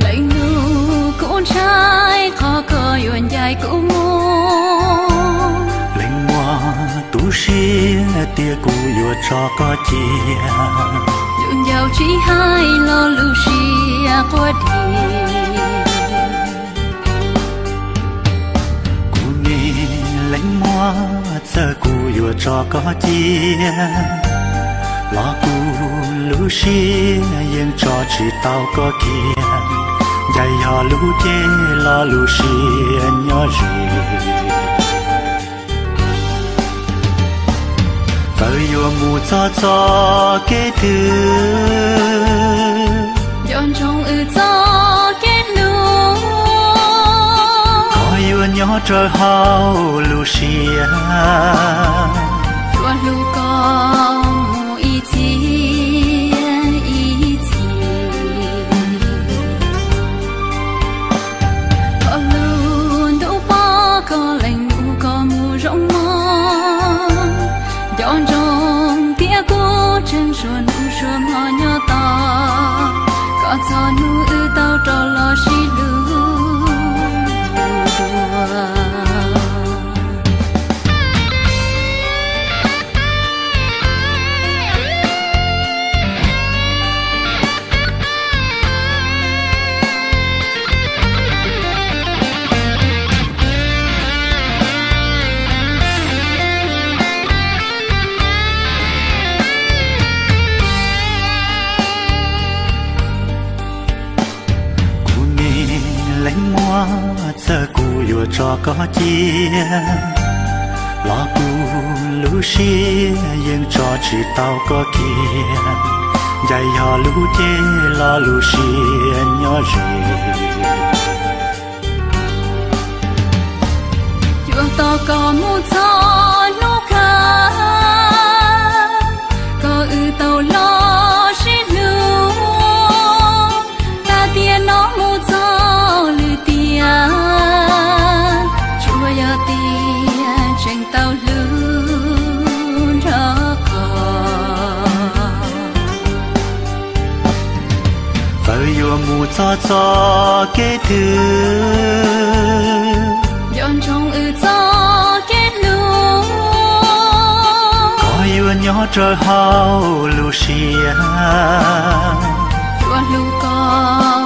Leej nus, kuv ntshai qhov koj yuav ncaim kuv mus. Leej muam, tu siab tias kuv yuav tso koj cia. Lus ncauj tsis hais los lub siab quaj dib. Kuv niam, leej muam, txawm kuv yuav tso koj cia los kuv lub siab yeej tso tsis tau koj kiag. Ncaim yog lub cev los lub siab nyob ze. Txawm yuav mus txog txoj kev twg, nco ntsoov wb txoj kev hlub. Koj yuav nyob rau hauv lub siab, yuav hlub koj mus ib txhis ib txhis. Koj lub ntuj pom koj leej nus koj mus zoo mog. Nco ntsoov tias kuv tseem suav nus suav hmo nyob tos koj txog hnub wb tau rov los sib hlub dua. Kuv niam, leej muam, txawm kuv yuav tso koj cia los kuv lub siab yeej tso tsis tau koj kiag. Ncaim yog lub cev los lub siab nyob ze. Yuav tos koj mus txog hnub kawg, kom wb tau los sib hlub. Tag tiam no mus txog lwm tiam, tsuas yog tias tseem tau hlub nrog koj. Txawm yuav mus txog txoj kev twg, nco ntsoov wb txoj kev hlub. Koj yuav nyob rau hauv lub siab, yuav hlub koj